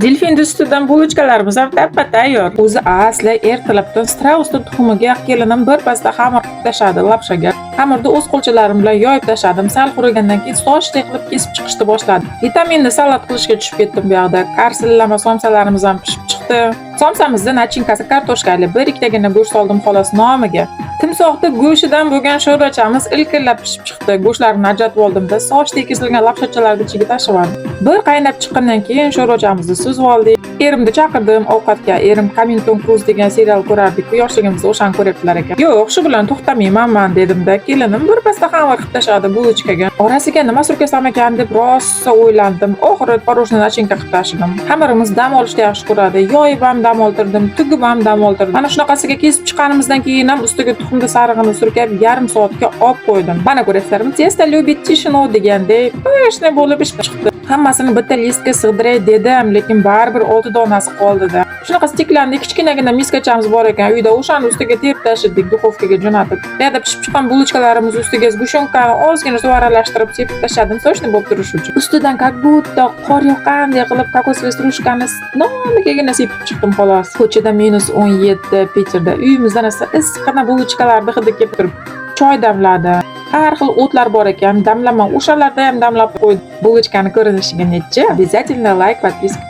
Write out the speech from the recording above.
Delfinni sutidan булочка larimiz ham tappa tayyor. O'zi asli ertalabdan страус ni tuxumiga kelinim bir pasda xamir qilib tashladi lapshaga. Xamirni o'z qo'lchalarim bilan yoyib tashladim. Sal qurigandan keyin sochday qilib kesib chiqishni boshladim. Vitaminli salat qilishga tushib ketdim bu yoqda. Karsillama somsalarimiz ham pishib chiqdi. Somsamizni начинка si kartoshkali, bir ikkitagina go'sht soldim xolos nomiga. Timsohni go'shtidan bo'lgan sho'rvachamiz ilkillab pishib chiqdi. Go'shtlarini ajratib oldimda, sochdek kesilgan lapshachalarni ichiga tashlab yubordim. Bir qaynab chiqqandan keyin sho'rvachamizni suzib oldik. Erimni chaqirdim ovqatga. Erim Hamilton Cruz degan serial ko'rardik-ku yoshligimizda, o'shani ko'ryaptilar ekan. "Yo'q, shu bilan to'xtamayman man", dedimda. Kelinim bir pasda xamir qilib tashladi булочка ga. Orasiga nima surkasam ekan deb rosa o'ylandim. Oxiri творожный начинка qilib tashladim. Xamirimiz dam olishni yaxshi ko'radi. Yoyib ham dam oltirdim, tugib ham dam oltirdim. Mana shunaqasiga kesib chiqqanimizdan keyin ham ustiga tuxumni sarig'ini surkab, yarim soatga olib qo'ydim. Mana ko'ryapsizlarmi? "Тесто любит тишину" degandek, пышный bo'lib pishib chiqdi. Hammasini bitta listga sig'diray dedim, lekin baribir 6 donasi qoldi-da. Shunaqa стеклянный kichkinagina miskachamiz bor ekan uyda, o'shani ustiga terib tashladik духовка ga jo'natib. Bu yerda pishib chiqqan булочка larimiz ustiga сгущёнка ni ozgina suv aralashtirib sepib tashladim, сочный bo'lib turishi uchun. Ustidan как будто qor yoqqandek qilib кокосовый стружка ni nomigagina sepib chiqdim xolos. Ko'chada -17 Piterda. Uyimizdan esa issiqqina булочка larni hidi kelib turib, choy damladim. Har xil o'tlar bor ekan, damlama o'shalarda ham damlab qo'ydim. Булочка ni ko'rinishiga nechi? Обязательно лайк, подписка.